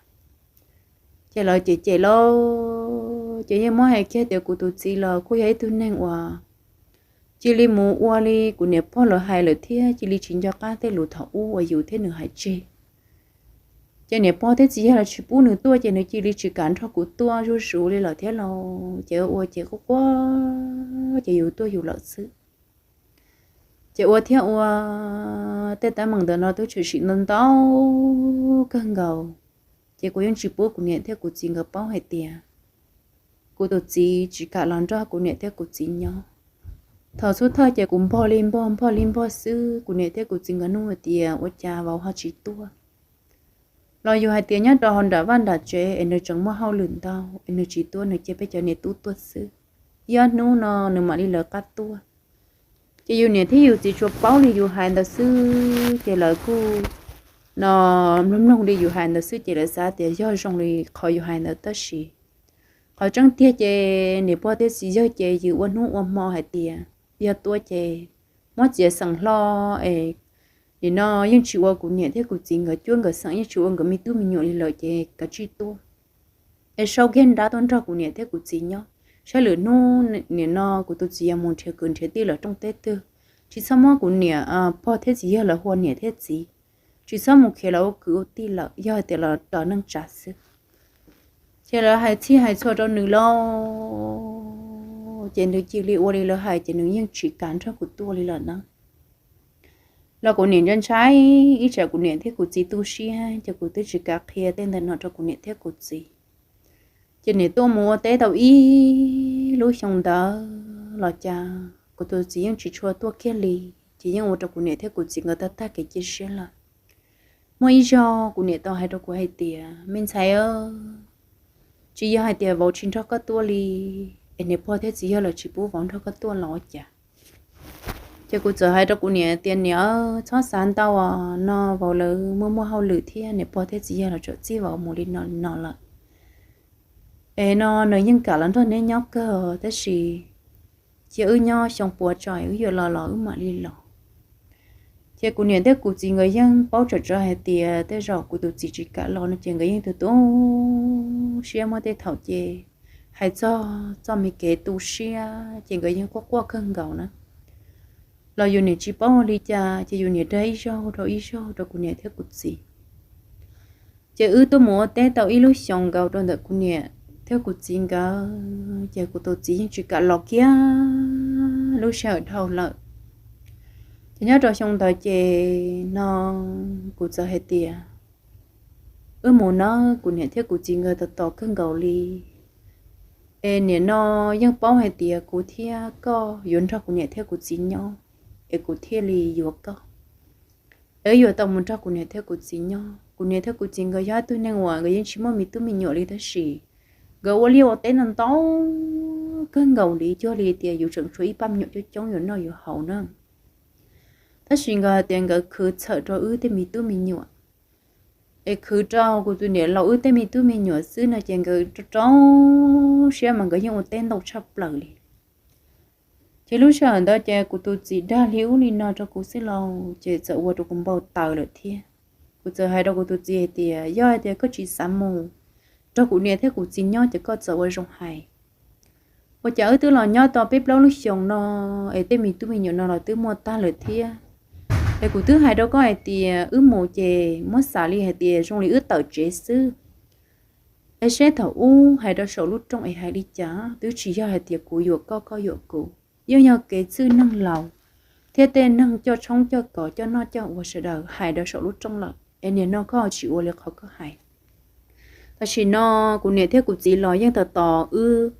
Ces lawv cem cem los ces yeej muab hais kiag tias kuv tus txiv los kuj yog ib tug neeg uas cia li mus ua li kuv niam pog lawv hais lawm thiab cia li tsis nco qab tej lus thaum ub uas yus thiab nws hais tseg. Ces niam pog thiab txiv yawg los tsis pub nws tuaj ces nws cia li tsis kam nrog kuv tuaj zuj zus li lawm thiab los ces ua ces quaj quaj ces yus tuaj yus lawm xwb. Ces ua thiab ua, tej teeb meem ntawm no twb tshwm sim ntau ntau kawg nkaus. Ces kuv yeej tsis pub kuv niam thiab kuv txiv nkawd paub hais tias kuv tus txiv tsis kam los nrog kuv niam thiab kuv txiv nyob. Thaum xub thawj ces kuv npog li npog npog li npog xwb, kuv niam thiab kuv txiv nkawd nug hais tias ua cas vauv ho tsis tuaj. Los yus hais tias nyob rau hauv nram vaj nram tsev es nws tseem muaj hauj lwm ntau es nws tsis tuaj, nws cia peb cov niam tub tuaj xwb. Ib ob hnub no nws mam li lawv qab tuaj. Ces yus niam thiab yus txiv tsuas paub li yus hais ntawd xwb, ces lawv kuj no mloog mloog li yus hais ntawd xwb ces lawv xav tias yog zoo li qhov yus hais ntawd tab sis qhov tseeb tiag ces niam pog thiab txiv yawg ces yus ua hnub ua hmo hais tias yog tuaj ces muab txiav xeem hlo es nim no yeej tsis ua kuv niam thiab kuv txiv nkawd cuab nkawd xeem, yeej tsis ua nkawd me tub me nyuam li lawm ces kav tsij tuaj es sau kiag nrab tuaj nrog kuv niam thiab kuv txiv nyob, saib lwm hnub nim no kuv tus txiv yuav mus nrhiav kwv nrhiav tij lawm rooj teb twg, tsis txhob muab kuv niam pog thiab txiv yawg lawv hu ua niam thiab txiv, tsis txhob mus khiav lawv ua kwv ua tij lawm, yog hais tias los tos neej tsa xwb. Ces lawv hais txhij hais txhua rau nws lauj, ces nws cia li ua li lawv hais ces nws yeej tsis kam nrog kuv tuaj li lawm na. Los kuv niam ntshai ntshai, ib tsam kuv niam thiab kuv txiv tu siab ces kuv twb tsis kam qhia tej ntawm no rau kuv niam thiab kuv txiv. Ces niam tuaj mus ua teb tau ib lub xyoo ntawd los cas kuv tus txiv yeej tsis tshua tuaj kiag li, ces yeej ua rau kuv niam thiab kuv txiv nkawd tag tag kev cia siab lawm. Muaj ib zaug kuv niam tau hais rau kuv hais tias, me ntxhais, tsis yog hais tias vauv tsis nrog koj tuaj li, es niam pog thiab txiv yawg lawv tsis pub vauv nrog koj tuaj los ua cas. Ces kuv txawm hais rau kuv niam tias, niam, txhob xav ntau os, no vauv lawv muaj muaj hauj lwm thiab niam pog thiab txiv yawg lawv txawm txib vauv mus li no li no lawm. Es no nws yeej kam los nrog neb nyob kawg tab sis cia wb nyob xyoo puav tso wb yuav los los wb mam li los. Ces kuv niam thiab kuv txiv nkawd yeej paub tsawm tsawv hais tias tej zaum kuv tus txiv tsis kam los no ces nkawd yeej tu tu siab muaj tej thaum ces hais txog txoj me kev tu siab ces nkawd yeej quaj quaj kawg nkaus na. Los yus niam tsis paub ua li cas ces yus niam dag ib zaug rau ib zaug rau kuv niam thiab kuv txiv. Ces wb tuaj mus ua teb tau ib lub xyoos nkaus rau ntawm kuv niam thiab kuv txiv nkawd ces kuv tus txiv yeej tsis kam los kiag lub sij hawm dhau lawm. Ces nyob rau xyoo ntawd ces no kuv txawm hais tias, wb mus nawb, kuv niam thiab kuv txiv nkawd tos tos kawg nkaus li. Es nim no yeej paub hais tias kuv thiab koj yuav nrog kuv niam thiab kuv txiv nyob, es kuv thiaj li yuav koj. Es wb yuav tau mus nrog kuv niam thiab kuv txiv nyob. Kuv niam thiab kuv txiv nkawd yog ib tug neeg uas nkawd yeej tsis muaj me tub me nyuam li tab sis nkawd ua liaj ua teb ntau ntau kawg nkaus li, cuag li tias yus tseem tshuav ib pab me nyuam coob coob yuav noj yuav haus na. Tab sis nkawd hais tias nkawd khwv txhawm rau wb tej me tub me nyuam, es khwv rau kuv tus niam laus wb tej me tub me nyuam xwb no ces nkawd rau rau siab mas nkawd yeej ua teb ntau tshaj plaws li. Ces lub sij hawm ntawd ces kuv tus txiv dag li ub li no rau kuv xwb lauj, ces txawm ua rau kuv npau taws lawm thiab. Kuv txawm hais rau kuv tus txiv hais tias, yog hais tias koj tsis xav mus nrog kuv niam thiab kuv txiv nyob ces koj txawm ua zoo hais. Ua cas wb twb los nyob tau peb plaub lub xyoos no es tej me tub me nyuam no los twb muaj tag lawm thiab. Es kuv twb hais rau koj hais tias wb mus ces muab xav li hais tias zoo li wb tawm tsev xwb. Es seb thaum ub hais rau saum lub rooj es hais li cas, twb tsis yog hais tias kuv yuam koj koj yuam kuv, yeej yog kev txwj neeg laus thiab tej neeg coj tshoob coj kos coj noj coj ua sawv daws hais rau saum lub rooj lawm, es nim no koj tsis ua li qhov koj hais. Tam sim no kuv niam thiab kuv txiv los yeej tos tos wb,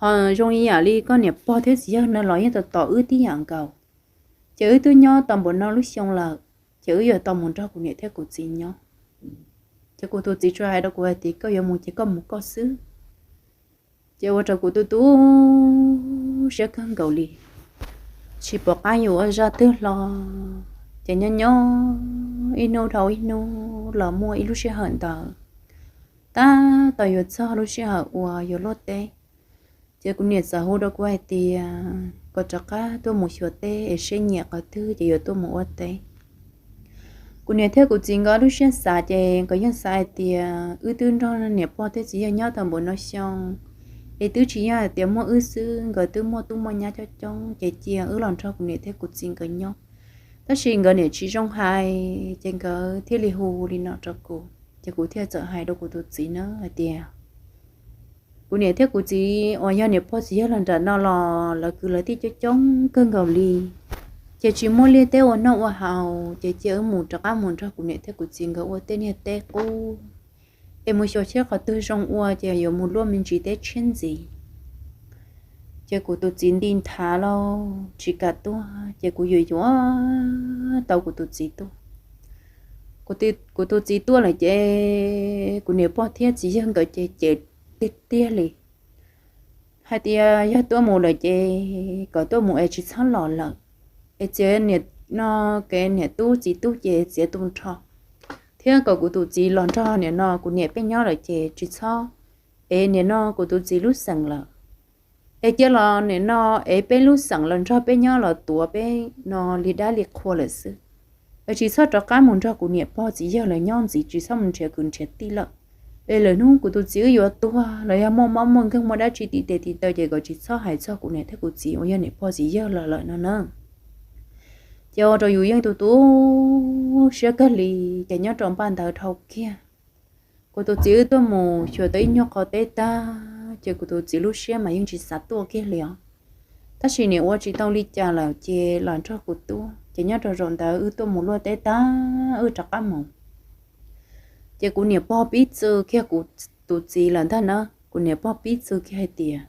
ho zoo li yam li koj niam pog thiab txiv yawg no los yeej tos tos wb tib yam nkaus. Ces wb twb nyob tau npaum no lub xyoo lawm, ces wb yuav tau mus nrog kuv niam thiab kuv txiv nyob. Ces kuv tus txiv tsuas hais rau kuv hais tias, koj yuav mus ces koj mus koj xwb. Ces ua rau kuv tu tu siab kawg nkaus li, tsis pom qab yuav ua zaj twg hlo. Ces nyob nyob ib hnub dhau ib hnub los muaj ib lub sij hawm ntawd, tab tom yuav txog lub sij hawm uas yuav luaj teb, ces kuv niam txawm hu rau kuv hais tias kom rov qab tuaj mus xyuas teb es seb nyiam qhov twg ces yuav tuaj mus ua teb. Kuv niam thiab kuv txiv nkawd lub siab xav ces nkawd yeej xav hais tias wb twb nrog niam pog thiab txiv yawg nyob tau npaum no xyoo, es twb tsis yog hais tias muaj wb xwb, nkawd twb muaj tub muaj nyab coob coob, ces cia wb los nrog kuv niam thiab kuv txiv nkawd nyob. Tab sis nkawd niam tsis zoo hais, ces nkawd thiaj li hu li no rau kuv, ces kuv thiaj txawm hais rau kuv tus txiv na hais tias kuv niam thiab kuv txiv uas yog niam pog txiv yawg los nram no los lawv kwv lawv tij coob coob kawg nkaus li, ces tsis muaj liaj teb ua noj ua haus, ces cia wb mus rov qab mus nrog kuv niam thiab kuv txiv nkawd ua tej niag teb qub, es mus xyuas seb qhov twg zoo ua ces yuav mus luaj me ntsis teb tshiab ntxiv. Ces kuv tus txiv nti nthav lauj tsis kam tuaj, ces kuv yuav yuav tau kuv tus txiv tuaj. Kuv tus txiv tuaj lawm ces kuv niam pog thiab txiv yawg nkawd ces cem tiag tiag li hais tias yog tuaj mus lawm ces kom tuaj mus es tsis txhob los lawm, es txiav niam no kev niam tub txiv tub ces txiav tu nrho, thiab kom kuv tus txiv los nrog niam no kuv niam peb nyob lawm ces tsis txhob es niam no kuv tus txiv lub xeem lawm. Es cia los niam no es peb lub xeem los nrog peb nyob los tuav peb no li dab li qhua lawm xwb. Es tsis txhob rov qab mus nrog kuv niam pog txiv yawg lawv nyob ntxiv, tsis txhob mus nrhiav kwv nrhiav tij lawm. Es lwm hnub kuv tus txiv wb yuav tuag los yog muaj mob muaj nkeeg muaj dab tsi tim tes tim taw ces kom tsis txhob hais txog kuv niam thiab kuv txiv uas yog niam pog txiv yawg lawm lawm no na. Ces ua rau yus yeej tu tu siab kawg li, ces nyob rau npaj ntawd dhau kiag, kuv tus txiv wb tuaj mus xyuas tau ib nyuag qhov teb tag, ces kuv tus txiv lub siab mas yeej tsis xav tuaj kiag li os. Tab sis niam ua tsis tau li cas lawm ces los nrog kuv tuaj, ces nyob rau zaum ntawd wb tuaj mus luaj teb tag wb rov qab mus. Ces kuv niam pog pib txwv kiag kuv tus txiv lawm ntag na, kuv niam pog pib txwv kiag hais tias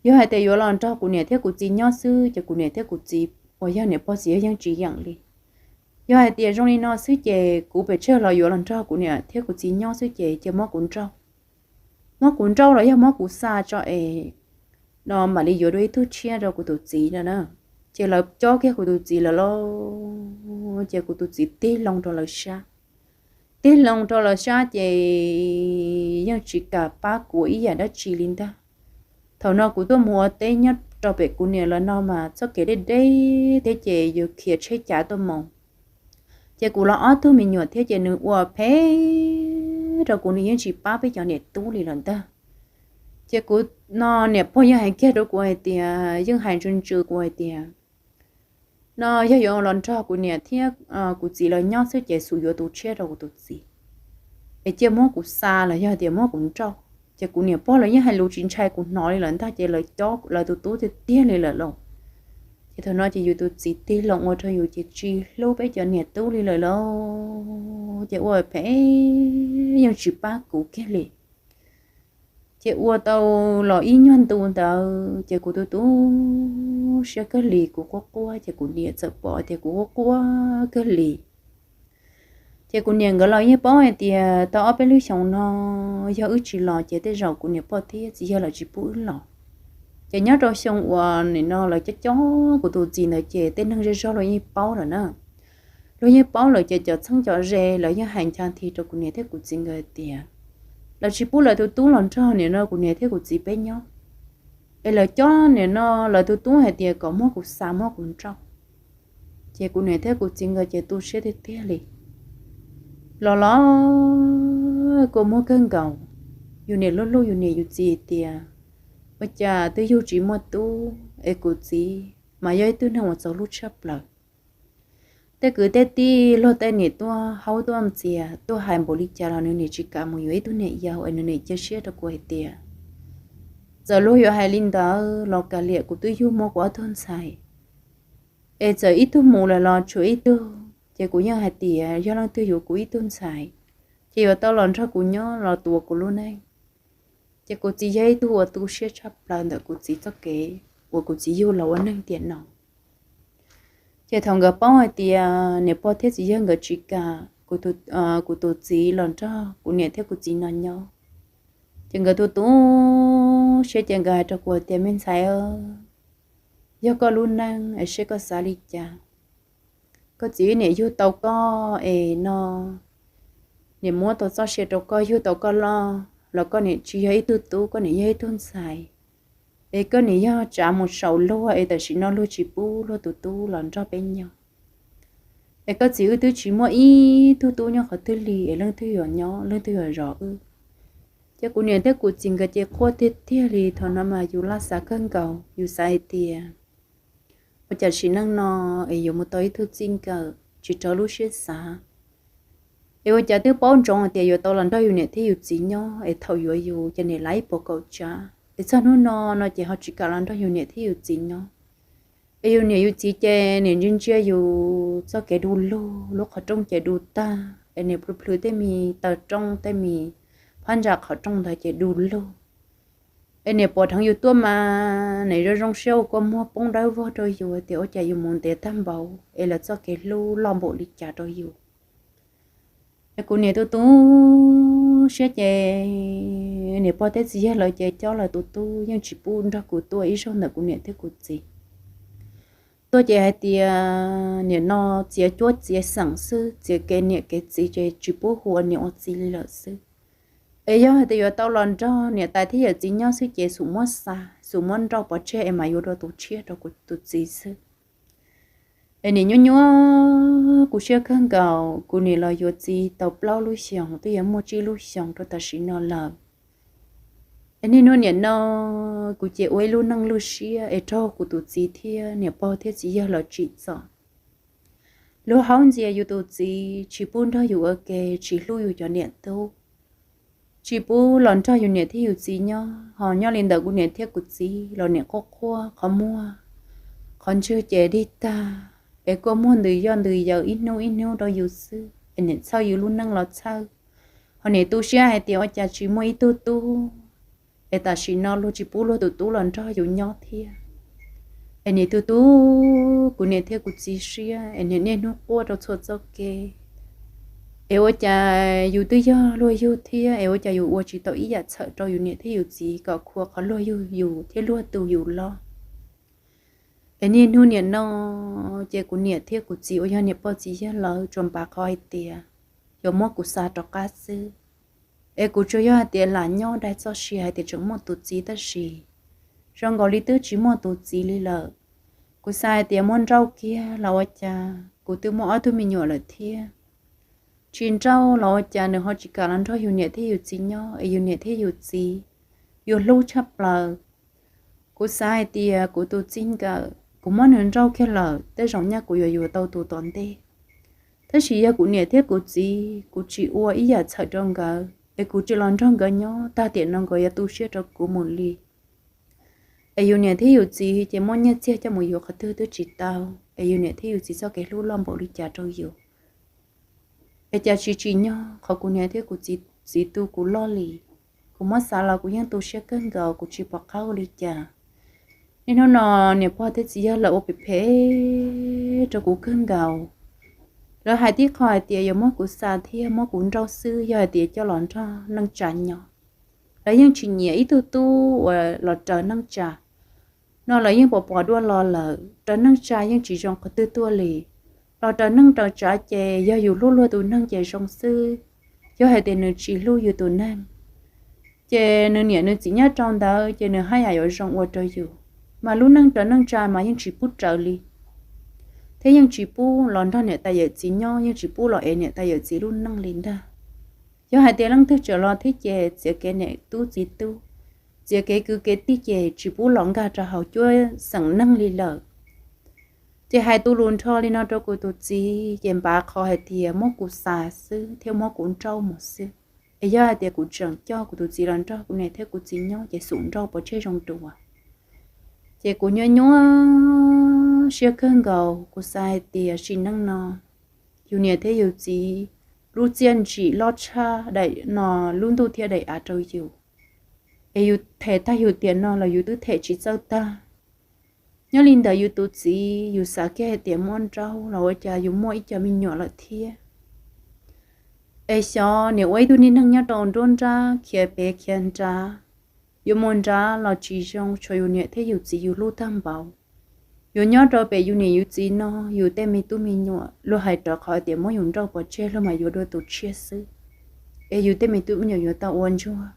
yog hais tias yuav los nrog kuv niam thiab kuv txiv nyob xwb ces kuv niam thiab kuv txiv uas yog niam pog txiv yawg yeej tsis yeem li. Yog hais tias zoo li no xwb ces kuv pes tsawg los yuav los nrog kuv niam thiab kuv txiv nyob xwb ces cia muab kuv nrauj, muab kuv nrauj los yog muab kuv xa tso es no mam li yuav dua ib tug tshiab rau kuv tus txiv no na. Ces lawv cob kiag kuv tus txiv lawm lauj, ces kuv tus txiv tig loo rau lawv sab, tig loo rau lawv sab ces yeej tsis kam pab kuv ib yam dab tsi li ntag. Thaum no kuv tuaj mus ua teb nyob rau pem kuv niam lawv no mas txoj kev deb deb thiab ces yus khiav tsheb cav tuaj mus. Ces kuv los ob tug me nyuam thiab ces nws ua phem rau kuv, nws yeej tsis pab peb cov niam tub li lawm ntag. Ces kuv no niam pog yeej hais kiag rau kuv hais tias, yeej hais ntsws ntsws kuv hais tias no yog yuav los nrog kuv niam thiab kuv txiv lawv nyob xwb ces xub yuav tus tshiab rau kuv tus txiv, es cia muab kuv xa los yog tias muab kuv nrauj. Ces kuv niam pog lawv yeej hais lus tsis ntshai kuv hnov li lawm ntag, ces lawv cob lawv tus tub tiag tiag li lawm lauj. Ces thaum no ces yus tus txiv tig loo ua rau yus ces tsis hlub peb cov niam tub li lawm lauj, ces ua phem yeej tsis pab kuv kiag li. Ces ua tau los ib nyuag ntu ntawd ces kuv tu tu siab kawg li, kuv quaj quaj, ces kuv niam txawm pom tias kuv quaj quaj kawg li. Ces kuv niam nkawd los yeej paub hais tias tau ob peb lub xyoos no yog wb tsis los ces tej zaum kuv niam pog thiab txiv yawg lawv tsis pub wb los. Ces nyob rau xyoo uas nim no lawv cob cob kuv tus txiv ntawd ces tej neeg zej zog luag yeej paub lawm na. Luag yeej paub lawm ces cov txheeb cov ze lawv yeej hais ncha nthi rau kuv niam thiab kuv txiv nkawd tias lawv tsis pub lawv tus tub los nrog nim no kuv niam thiab kuv txiv peb nyob, es lawv cob nim no lawv tus tub hais tias kom muab kuv xa muab kuv nrauj. Ces kuv niam thiab kuv txiv nkawd ces tu siab tiag tiag li. Los los kua muag kawg nkaus, yus niam hlub hlub yus niam yus txiv tias ua cas twb yug tsis muaj tub es kuv txiv mas yog ib tug neeg uas txaus hlub tshaj plaws. Tej kwv tej tij luag tej niam tuaj haub tuaj ntxias tuaj hais npaum li cas los nws niam tsis kam mus yuav ib tug niam yau, es nws niam cia siab rau kuv hais tias txawm luag yuav hais li ntawd los kav liam, kuv twb yug muaj kuv ob tug ntxhais, es txawm ib tug mus lawm los tshuav ib tug, ces kuv yeej hais tias yog leej twg yuav kuv ib tug ntxhais ces yuav tau los nrog kuv nyob los tuav kuv lub neej. Ces kuv txiv yog ib tug uas tu siab tshaj plaws ntawm kuv txiv txoj kev uas kuv txiv yug los ua neeg tiam no. Ces thaum nkawd paub hais tias niam pog thiab txiv yawg nkawd tsis kam kuv tus txiv los nrog kuv niam thiab kuv txiv no nyob, Ces nkawd tu tu siab ces nkawd hais rau kuv tias, me ntxhais, yog koj lub neej es seb koj xav li cas. Koj txiv niam yug tau koj es no, niam muab tau txoj sia rau koj yug tau koj loj los koj niam tsis yog ib tug tub, koj niam yog ib tug ntxhais. Es koj niam yog tsav mus saum luag es tam sim no luag tsis pub luag tus tub los nrog peb nyob. Es koj txiv wb twb tsis muaj ib tug tub nyob qhov twg li es leej twg yuav nyob leej twg yuav zov wb. Ces kuv niam thiab kuv txiv nkawd ces quaj tiag tiag li. Thaum no mas yus laj xav kawg nkaus, yus xav hais tias ua cas sim neej no es yuav mus tau ib tug txij nkawm tsis raug lub siab xav. Es ua cas twb paub ntsoov hais tias yuav tau los nrog yus niam thiab yus txiv nyob es thaum yuav yus ces niam lav ib puas kaum tsav, es txog hnub no no ces ho tsis kam los nrog yus niam thiab yus txiv nyob. Es yus niam yus txiv ces niam ntsia ntsia yus txoj kev du lug, lub qhov rooj ces du tag, es niam plhws plhws tej me taw rooj tej me phab ntsa qhov rooj ntawd ces du lug. Es niam pom dheev yus tuaj mas niam zoo zoo siab ua kua muag poob dawb vog rau yus tias ua cas yus mus ntev tag npaum es lawv txoj kev hlub loj npaum li cas rau yus. Es kuv niam tu tu siab ces niam pog thiab txiv yawg lawv ces coj lawv tus tub yeej tsis pub nrog kuv tuaj ib zaug ntawm kuv niam thiab kuv txiv. Tuaj ces hais tias nim no txiav cuab txiav xeem xwb, txiav kev niam kev txiv ces tsis pub hu ua niam ua txiv li lawm xwb. Es yog hais tias yuav tau los nrog niam tais thiab yawm txiv nyob xwb ces xum muab xa, xum muab nrauj pov tseg es mam yuav dua tus tshiab rau kuv tus txiv xwb. Es niam nyuaj nyuaj kuv siab kawg nkaus, kuv niam los yuav txiv tau plaub lub xyoos twb yuav muaj tsib lub xyoos rau tam sim no lawm. Es niaj hnub nim no kuv ces ua ib lub neej lub siab es raug kuv tus txiv thiab niam pog thiab txiv yawg lawv tsim txom. Luag haub ntxias yus tus txiv, tsis pub nrog yus ua ke, tsis hlub yus cov niam tub, tsis pub los nrog yus niam thiab yus txiv nyob. Ho nyob li ntawd kuv niam thiab kuv txiv los niam quaj quaj, qhov muag qhov ntswg ces dig tag, es kua muag ntws yoj ntws yaws ib hnub ib hnub rau yus xwb, es niam txhawj yus lub neej los txhawj. Ho niam tu siab hais tias ua cas tsis muaj ib tug tub, es tam sim no luag tsis pub luag tus tub los nrog yus nyob thiab. Es niam tu tu kuv niam thiab kuv txiv siab, es niam niaj hnub quaj rau txhua txoj kev. Es ua cas yus twb yog luag yug thiab, es ua cas yus ua tsis tau ib yam txhawm rau yus niam thiab yus txiv kom khua qhov luag yug yus thiab luag tu yus loj. Es niaj hnub nim no ces kuv niam thiab kuv txiv uas yog niam pog txiv yawg lawv tsuas npaj qhov hais tias yuav muab kuv xa rov qab xwb. Es kuv tsuas yog hais tias lam nyob daig txoj sia hais tias tseem muaj tus txiv tab sis zoo nkaus li twb tsis muaj tus txiv li lawm. Kuv xav hais tias muab nrauj kiag los ua cas kuv twb muaj ob tug me nyuam lawm thiab. Tsis nrauj los ua cas nws ho tsis kam los nrog yus niam thiab yus txiv nyob, es yus niam thiab yus txiv yus hlub tshaj plaws. Kuv xav hais tias kuv tus txij nkawm kuv muab nws nrauj kiag lawm tej zaum nyaj kuv yuav yuav tau tus tom ntej. Tab sis yog kuv niam thiab kuv txiv kuv tsis ua ib yam txhawm rau nkawd es kuv tsis los nrog nkawd nyob tag tiam no nkawd yuav tu siab rau kuv mus li. Es yus niam thiab yus txiv ces muab nyiaj txiag coj mus yuav qhov twg twb tsis tau, es yus niam thiab yus txiv txoj kev hlub loj npaum li cas rau yus. Es cas tsis tsim nyog qhov kuv niam thiab kuv txiv, txiv tu kuv loj li. Kuv muab xav los kuv yeej tu siab kawg nkaus, kuv tsis pom qab ua li cas. Niaj hnub no niam pog thiab txiv yawg lawv ua phem phem rau kuv kawg nkaus. Lawv hais tib qho hais tias yuav muab kuv xa thiab muab kuv nrauj xwb yog hais tias coj los nrog neej tsa nyob. Lawv yeej tsis nyiam ib tug tub uas los raws neej tsa. No lawv yeej pom pom dua los lawm, raws neej tsa yeej tsis zoo qhov twg tuaj li. Los raws neej raws tsa ces yog yus hlub luag tus neeg ces zoo xwb, yog hais tias nws tsis hlub yus tus neeg ces nws niam nws txiv nyob rau ntawd ces nws haj yam yuav zoo ua rau yus. Mas lub neej raws neej tsa mas yeej tsis pub raws li, thiab yeej tsis pub los nrog niam tais yawm txiv nyob, yeej tsis pub los ev niam tais yawm txiv lub neej li ntag. Yog hais tias leej twg tseem los thiab ces txiav kev niam tub txiv tub, txiav kev kwv kev tij ces tsis pub los nkag rau hauv cuab xeem neeg li lawm. Ces hais tu lus nrho li no rau kuv tus txiv ces npav qhov hais tias muab kuv xa xwb thiab muab kuv nrauj mus xwb. Es yog hais tias kuv tseem coj kuv tus txiv los nrog kuv niam thiab kuv txiv nyob ces xum nrauj pov tseg zoo dua. Ces kuv nyuaj nyuaj siab kawg nkaus, kuv xav hais tias sim neej no yus niam thiab yus txiv lub txiaj ntsim loj tshaj daim no lub ntuj thiab daim av rau yus. Es yus them tag yus tiam no los yus twb them tsis txawj tag. Nyob li ntawd yus tus txiv yus xav kiag hais tias muab nrauj los ua cas yus muaj ib co me nyuam lawm thiab. Es xyov niam ua ib tug niag neeg nyob rau nruab nrab khiav pem khiav nrad, yuav mus nrad los tsis zoo, tshuav yus niam thiab yus txiv yus hlub tag npaum. Yuav nyob rau pem yus niam yus txiv no, yus tej me tub me nyuam luag hais rov qhov tias muab yus nrauj pov tseg luag mas yuav dua tus tshiab xwb, es yus tej me tub me nyuam yuav tau ua ntsuag.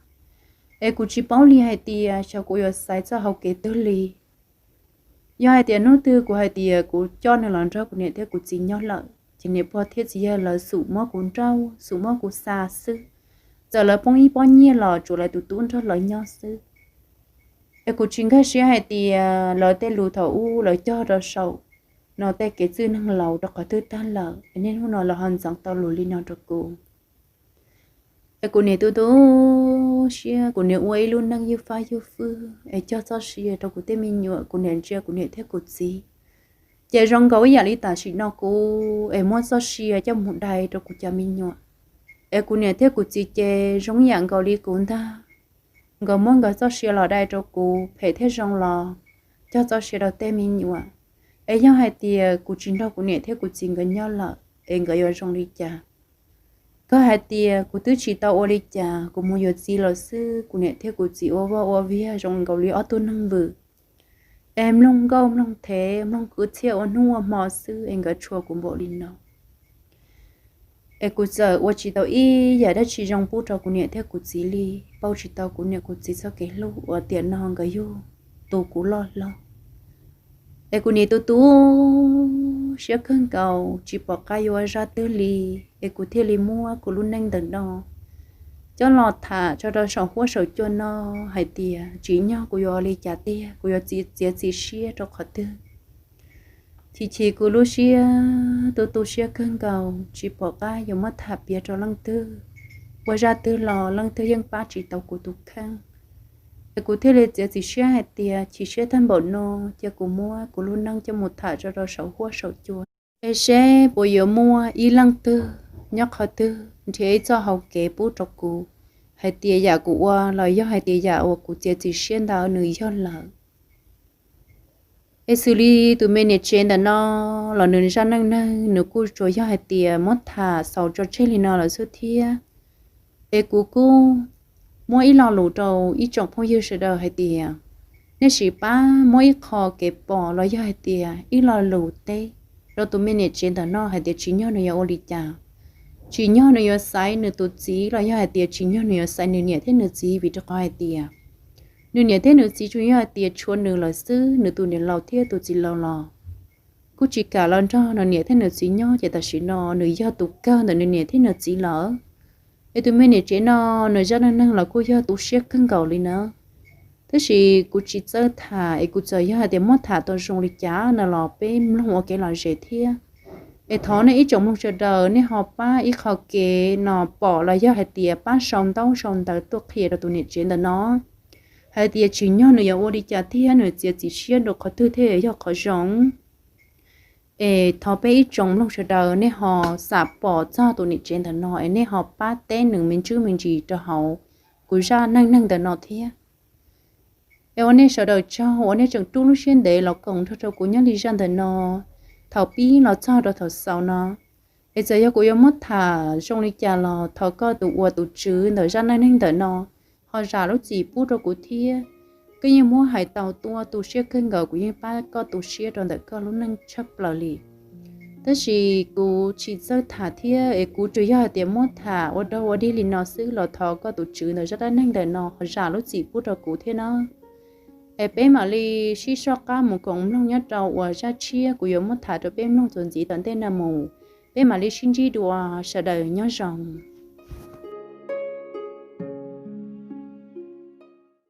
Es kuv tsis paub li hais tias xyov kuv yuav xaiv txoj hauv kev twg li. Yog hais tias hnub twg kuv hais tias kuv coj nws los nrog kuv niam thiab kuv txiv nyob lawm, ces niam pog thiab txiv yawg lawv xum muab kuv nrauj, xum muab kuv xa xwb. Txawm lawv poob ib pob nyiaj los tsuas lawv tus tub nrog lawv nyob xwb. Es kuv tsis nkag siab hais tias lawv tej lus thaum ub lawv cog rau saum no tej kev txwj neeg laus rau qhov twg tag lawm, es niaj hnub no lawv ho ntxeev tau lus li no rau kuv. Es kuv niam tu tu siab, kuv niam ua ib lub neej ywj fab ywj fwj es cog txoj sia rau kuv tej me nyuam, kuv niam ntsia kuv niam thiab kuv txiv. Ces zoo nkaus ib yam li tam sim no kuv es muab txoj sia coj mus dai rau kuv cov me nyuam. Es kuv niam thiab kuv txiv ces zoo ib yam nkaus li kuv ntag. Nkawd muab nkawd txoj sia los dai rau kuv, phem thiab zoo los cog txoj sia rau tej me nyuam. Es yog hais tias kuv tsis nrog kuv niam thiab kuv txiv nkawd nyob lawm, es nkawd yuav zoo li cas? Koj hais tias kuv twb tsis tau ua li cas, kuv mus yuav txiv lawm xwb, kuv niam thiab kuv txiv ua vaj ua viag zoo nkaus li ob tug neeg vwm, es mloog nkauj mloog thev, mloog kwv txhiaj ua hnub ua hmo xwb, es nkawd tshua kuv npaum li no. Es kuv txawm ua tsis tau ib yam dab tsi zoo pub rau kuv niam thiab kuv txiv li, pauj tsis tau kuv niam kuv txiv txoj kev hlub uas tiam no nkawd yug tu kuv loj hlob. Es kuv niam tu tu siab kawg nkaus, tsis pom qab yuav ua zaj twg li, es kuv thiaj li muab kuv lub neej ntawm no coj los tham tso rau saum huab saum cua no hais tias tsim nyog kuv yuav ua li cas tiag, kuv yuav txiav txim siab rau qhov twg. Chim chim kuv lub siab, tu tu siab kawg nkaus, tsis pom qab yuav muab tham piav rau leej twg. Ua zaj twg los leej twg yeej pab tsis tau kuv tus kheej. Es kuv thiaj li txiav txim siab hais tias chim siab tag npaum no, cia kuv muab kuv lub neej coj mus tham tso rau saum huab saum cua, es seb puas yuav muaj ib leej twg nyob qhov twg nrhiav ib txoj hau kev pub rau kuv, hais tias yam kuv ua los yog hais tias yam uas kuv txiav txim siab ntawd nws yog lawm. Es xws li tus me niam tsev ntawm no los nws zaj neej neeg nws kuj tsuas yog hais tias muab tham xaus tso tseg li no lawm xwb thiab. Es kuv kuj muab ib lo lus rau ib tsoom phooj ywg sawv daws hais tias nej sim pab muab ib qho kev pom los yog hais tias ib lo lus teb rau tus me niam tsev ntawm no hais tias tsim nyog nws yuav ua li cas, tsim nyog nws yuav xaiv nws tus txiv los yog hais tias tsim nyog nws yuav xaiv nws niam thiab nws txiv, vim rau qhov hais tias nws niam thiab nws txiv tsuas yog hais tias tshuav nws lawm xwb, nws tus niam laus thiab tus txiv laus los kuj tsis kam los nrog nws niam thiab nws txiv nyob, ces tam sim no nws yog tus kawg ntawm nws niam thiab nws txiv lawm. Es tus me niam tsev no nws zaj neej neeg los kuj yog tu siab kawg nkaus li na. Tab sis kuv tsis txawj tham, es kuv txawm yog hais tias muab tham tau zoo li cas no los peb mloog ua kev lom zem thiab. Es thov nej ib tsoom mloog sawv daws nej ho pab ib qho kev no pom los yog hais tias pab sau ntaub sau ntawv tuaj qhia rau tus niam tsev ntawm no hais tias tsim nyog nws yuav ua li cas thiab nws txiav txim siab rau qhov twg thiaj yog qhov zoo. Es thov peb ib tsoom mloog sawv daws nej ho xam pom txog tus niam tsev ntawm no es nej ho pab teb nws me ntsis me ntsis rau hauv kuv zaj neej neeg ntawm no thiab. Es ua nej sawv daws tsaug uas nej tseem rub lub siab ntev los koom nrog rau kuv nyob li zaj ntawm no thaum pib los txog rau thaum xaus no. Es txawm yog kuv yuav muab tham zoo li cas los thov koj tus ua tus tswv ntawm zaj neej neeg ntawm no ho zam lub txim pub rau kuv thiab. Koj yeej muab hais tau tuaj tu siab kawg nkaus, kuv yeej pab koj tu siab rau ntawm koj lub neej tshaj plaws li. Tab sis kuv tsis txawj tham thiab, es kuv tsuas yog hais tias muab tham ua dog ua dig li no xwb los thov koj tus tswv ntawm zaj dab neeg ntawm no ho zam lub txim pub rau kuv thiab na. Es peb mam li sib soj qab mus koom mloog nyob rau uas zaj tshiab kuv yuav muab tham rau peb mloog txuas ntxiv tom ntej no mus. Peb mam li sib ntsib dua, sawv daws nyob zoo.